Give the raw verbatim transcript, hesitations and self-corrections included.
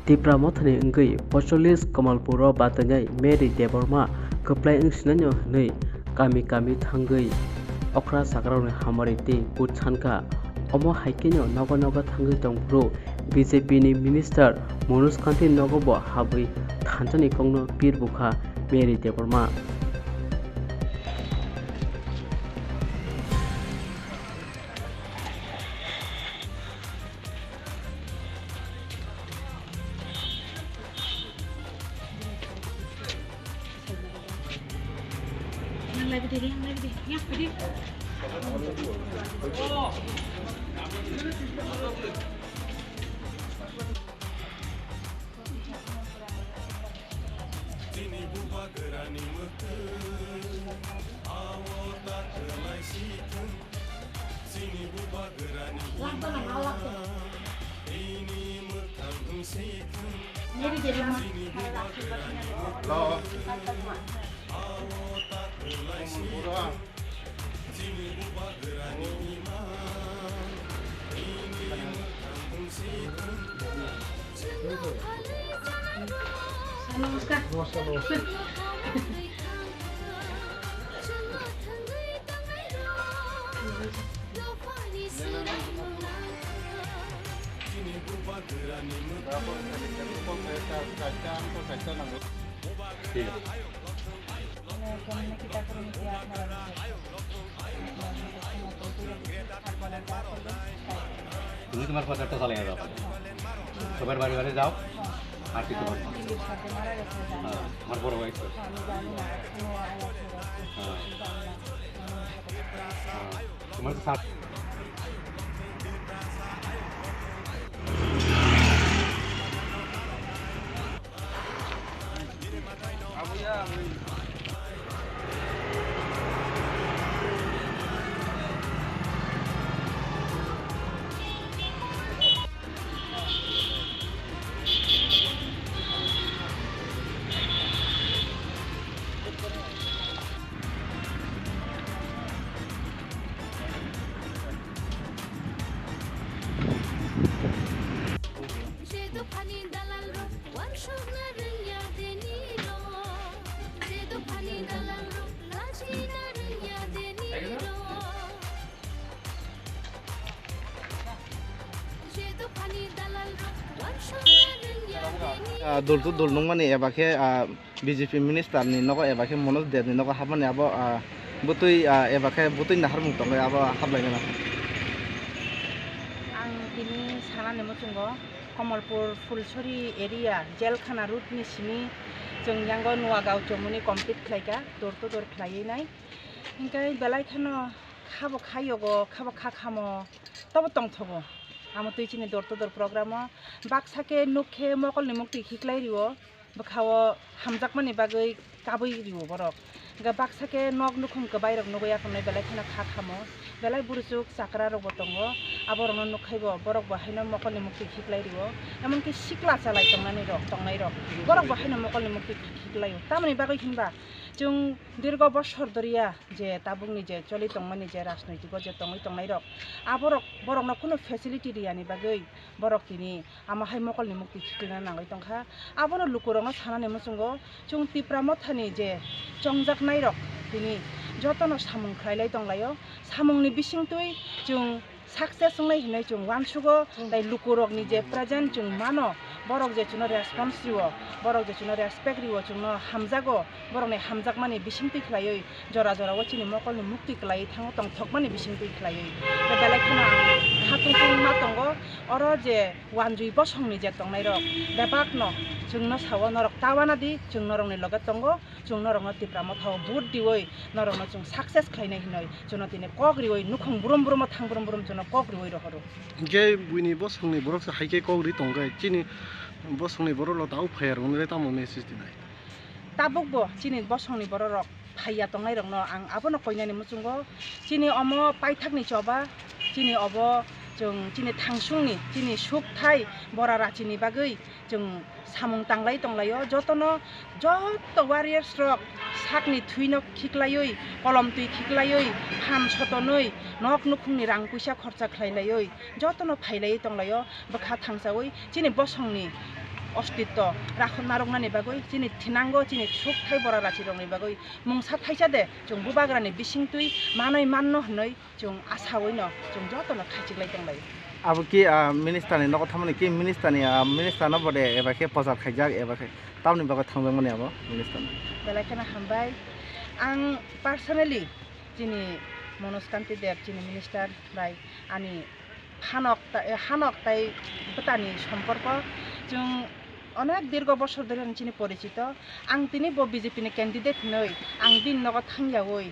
Tipra Mothani wngwi pocholis Kamalpuro batwinai Mary Debbarma kwplai wng sinaino hwnwi kami kami thangwi okra chakrarokni hamari tei buj sankha. Omo hai kheno nogo nogo thangwi tongphuru B J P ni minister Manoj Kanti nogo bo habwi thanjakni kokno pir bukha Mary Debbarma. Chini bubagrani mwkhwng, awo ta kwlai si thung. Chini bubagrani ima, ini mwkhang si thung. Chini bubagrani mwkhwng, awo ta kwlai si thung. নমস্কার। নমস্কার, নমস্কার। ঠিক আছে। তুমি তোমার প্রচারটা চালিয়ে যাও, সবার বাড়ি বাড়ি যাও, আর কিছু করো না। হ্যাঁ, আমার বড় ভাই তো। হ্যাঁ। হ্যাঁ, তোমার তো সাত Je dophani dalal rok wansukna rwngya deni rok, je dophani dalal rok lachina rwngya deni rok. Je dophani dalal rok wansukna rwngya deni rok. Ah, dol to dol nungmani eba khe, ah, B J P minister ni nogo eba khe Manoj Deb ni nogo hapmani abo, ah, bwtwi, ah, eba khe bwtwi naharmung tongwi abo haplainai. Ang tini sanani muchungo Kamalpur Phulsuri area Jelkhana road ni simi chwng yango Nuagaon chomoni complete khlaikha, door to door khlaiwi nai. Hinkhe belai kheno khabo kha yogo, khabo kha khamo, tobo tongthogo. Amo twi chini door to door program o baksa khe nuk khe mokolni muktwi khiklai rio. Bwkha-o hamjakmani bagwi kabwi rio borok. Hwnkhe baksa khe nok nukhung kwbairok nugwi aphano belai kheno kha khamo. Belai buruchuk chakrarokbo tongo, aborokno nukhaibo borokbo haino mokolni muktwi khiklai rio. Emonki sikla chalai tongnani rok, tongnairok, borokbo haino mokolni muktwi khiklaio. Tamoni bagwi hinba chwng dirgo bosor doriya je tabukni je choli tongmani je rajnoitiko je tongwi tongnairok, aborok, borokno kunu facility riyani bagwi borok tini Amo hai mokolni muktwi khiklina nangwi tongkha. Abono lukurokno sanani muchungo chwng Tipra Mothani je chongjaknairok tini jotono samung khlailai tonglaio. Samungni bisingtwi chwng success wngnai hinwi chwng uansugo, tei lukurokni je present chwng mano, borok je chwngno response rio, borok je chwngno respect rio, chwngno hamjago, borokni hamjakmani bisingtwi khlaiwi jora jorao chini mokolni muktwi kwlaiwi thango tongthokmani bisingtwi khlaiwi. Tei belai kheno ang kha tongthok wngma tongo, oro je Wanjui bosongni je tongnairok bebakno chwngno sao, norok ta wana di, chwng norokni loge tongo, chwng norokno Tipra Mothao vote riwi norokno chwng success khlainai hinwi chwngno tini kok riwi nukhung brum brumo thang brum brum chwngno kok riwi rohoro. Hinkhe buini bosongni borok se hai khe kok ri tongkhe, chini bosongni borok rok tao phaiya rwngwi tamo message dinai? Tabukbo chini bosongni bororok phaiya tongnairokno ang abono koinani muchungo, chini omo paithakni choba, chini obo chwng chini thangsungni, chini sukthai bora rachini bagwi chwng samung tanglai tonglaio. Jotono, joto warriors rok sakni thwino khiklaiwi, kolom twi khiklaiwi, phan sotonwi, nok nukhungni rang puisa khorcha khlailaiwi, jotono phailaiwi tonglaio bwkha thangsawi chini bosongni ostitto rakhok narwknani bagwi, chini thinango, chini sukthai bora rachirokni bagwi mungsa thaisa de chwng bubagrani bisingtwi manwi manno hwnwi chwng asawi no chwng jotono khaichiklai tonglai. Abo ki, ah, minister ni nogo thangmani ki minister ni, ah, minister no bode eba khe pochar khaijak eba khe tamni bagwi thangjakmani abo minister no? Belai kheno hambai. Ang personally chini Manoj Kanti Deb, chini minister bai ani hanok ta-, hanok tai bwtani somporko chwng onek dirgo bosor dhori chini porichito. Ang tini bo B J P ni candidate hinwi ang bini nogo thangyawi